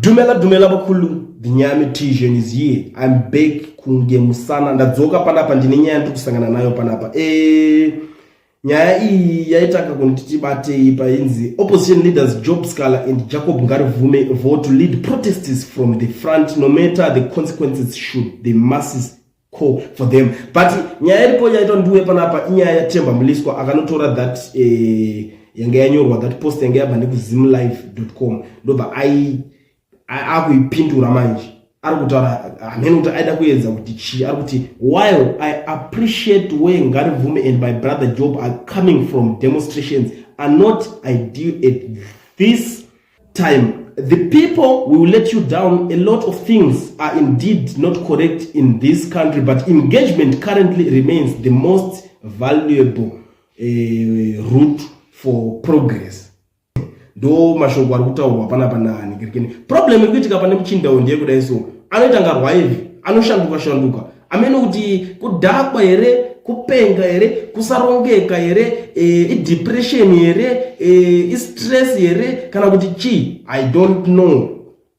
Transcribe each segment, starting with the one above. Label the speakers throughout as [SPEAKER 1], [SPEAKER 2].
[SPEAKER 1] Dumela dumela bakhulu, the Nyame Tision is here. I'm back kunge musana ndadzoka panapa, ndine nyaya ndiri kusangana nayo panapa. Nyaya iyi yaitaka kuti tibatei painzi opposition leaders Job Sikhala and Jacob Ngarivhume vow to lead protesters from the front no matter the consequences should the masses call for them. But nyaya iripo yaitwa ndiwe panapa inyaya yaTemba Mliswa akanotora that yange yanyorwa, that post yange yabva nekuzimlife.com, ndobva akuipindura manje. Ari kutaura hamene kuti aida kuedza kuti chii. Ari kuti, "While I appreciate where Ngarivhume and my brother Job are coming from, demonstrations are not ideal at this time. The people will let you down. A lot of things are indeed not correct in this country, but engagement currently remains the most valuable route for progress." Ndo mashoko ari kutaurwa panapa naani. Problem iri kuitika pane muchindawo ndeyekudai, so anoita ngarwaivhi, anoshanduka shanduka amene kuti kudhakwa here, kupenga here, kusarongeka here, idepression here, istress here, kana kuti chii, I don't know.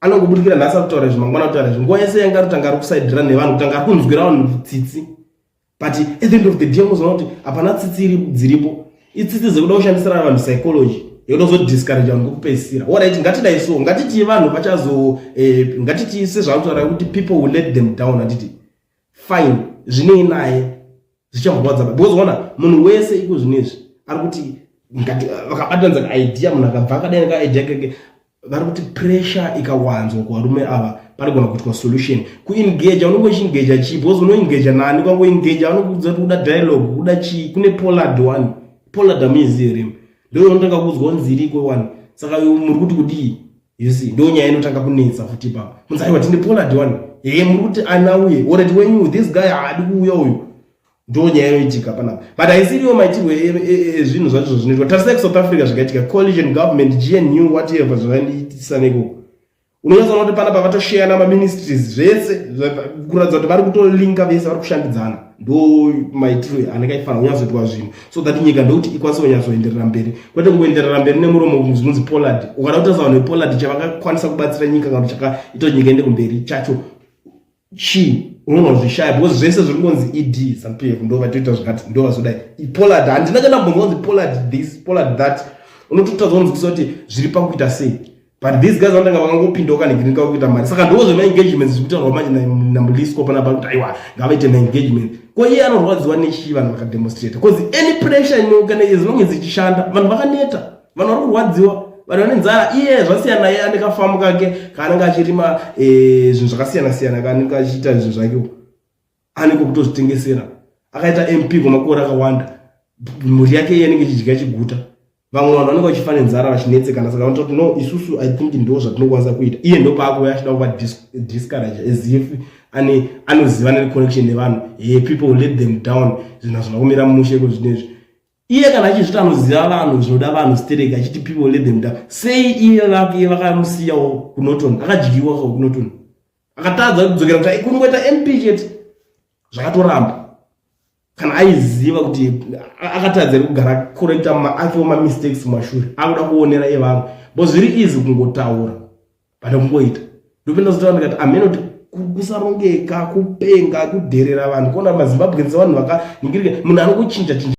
[SPEAKER 1] Anongobudikira nhasi akutaura izvi, mangwana kutaura izvi. Nguva yese yanga rutanga ari kusaidhira nevanhu, kutanga ari kunzwira vanhu tsitsi, but at the end of the day muzoona kuti hapana tsitsi dziripo. Itsitsi dzekuda kushandisira vanhu psychology yekuda kuzodiscourage vanhu kwekupedzisira. Alright, ngatidai so, ngatiti vanhu vachazo ngatiti sezvaakutaura kuti people will let them down, handiti? Fine, zvinei naye, zvichamurwadza, because ona munhu wese iko zvinezvi ari kuti vakabatanidza kaidea, munhu akabva akadai nekaidea keke. Vari kuti pressure ikawanzwa kuvarume ava, panogona kuitwa solution. Kuengaja, unonge uchiengaja chii? Because unoengaja nani? Kwangoengaja vanokuudza kuti kuda dialogue, kuda chii? Kune Polad one, Polad amuizivi here? Ndo unotanga kuudzwa kunzi iriko one. Saka muri kuti kudii? You see, ndo nyaya inotanga kunetsa futi ipapo. Munzi, "Aiwa, tine Polad one." He, muri kuti anauye? Already wenyu this guy haadi kuuya uyu. Ndo nyaya inoitika panapa, but haisiriwo maitirwo ezvinhu zvacho zvinoitwa. Tarisai kuSouth Africa zvakaitika, coalition government, GNU, whatever, zvakaitisana ikoko. Unonyatsoona kuti panapa vatosheyana maministries zvese, kuratidza kuti vari kutolinka vese, vari kushandidzana. Ndo maitiro anenge aifanira kunyatsoitwa zvinhu so that nyika ndokuti ikwanise kunyatsoenderera mberi, kwete kungoenderera mberi nemuromo. Zvinonzi Polad, ukada kutarisa vanhu vePolad, chavakakwanisa kubatsira nyika kana kuti chakaita kuti nyika ende kumberi chacho chii? Unoona kuzvishaya, because zvese zviri kungonzi ED, ZANU PF ndo vatoita zvakati, ndo vazodai. Polad handina chandambonzwa kunzi Polad this, Polad that. Unototadza kunzwisisa kuti zviri pakuita sei, but these guys vanotanga vakangopindawo kanhikiringa kuita mari. Saka ndo zvemaengagements zviri kutaurwa manje naMliswa panapa kuti aiwa, ngavaite maengagement. Ko iye anorwadziwa nechii vanhu vakademonstrata? Because any pressure kana as long as ichishanda, vanhu vakaneta, vanhu vari kurwadziwa, vanhu vane nzara. Iye zvasiyana naye, ane kafamu kake kaanenge achirima zvinhu zvakasiyana siyana, kaanenge achiita zvinhu zvake, anenge kutozvitengesera. Akaita MP kwemakore akawanda, mhuri yake iye anenge ichidya chiguta, vamwe vanhu vanenge vachifa nenzara, vachinetsekana. Saka vanototi, "No, isusu I think ndo zvatinokwanisa kuita." Iye ndo paakuuya achida kuva discourage as if ane anoziva neconnection nevanhu. He, people will let them down, zvinhu hazvina kumira mushe zvinezvi. Iye kana achizviti anoziva vanhu, zvinoda vanhu stereki, achiti people let them down, sei iye vake vakamusiyawo kuNorton? Akadyiwa kuNorton, akatadza kudzokera kuti kungoita MP chete, zvakatoramba. Kana aiziva kuti akatadza iri kugara correcta akewo mamistakes mumashure, akuda kuonera evamwe, bo zviri easy kungotaura pane kungoita. Ndopinda zotaura ndikati amene kuti kusarongeka, kupenga, kudherera vanhu, kuona maZimbabweans, vanhu vakaningirika, munhu anongochinja chinja.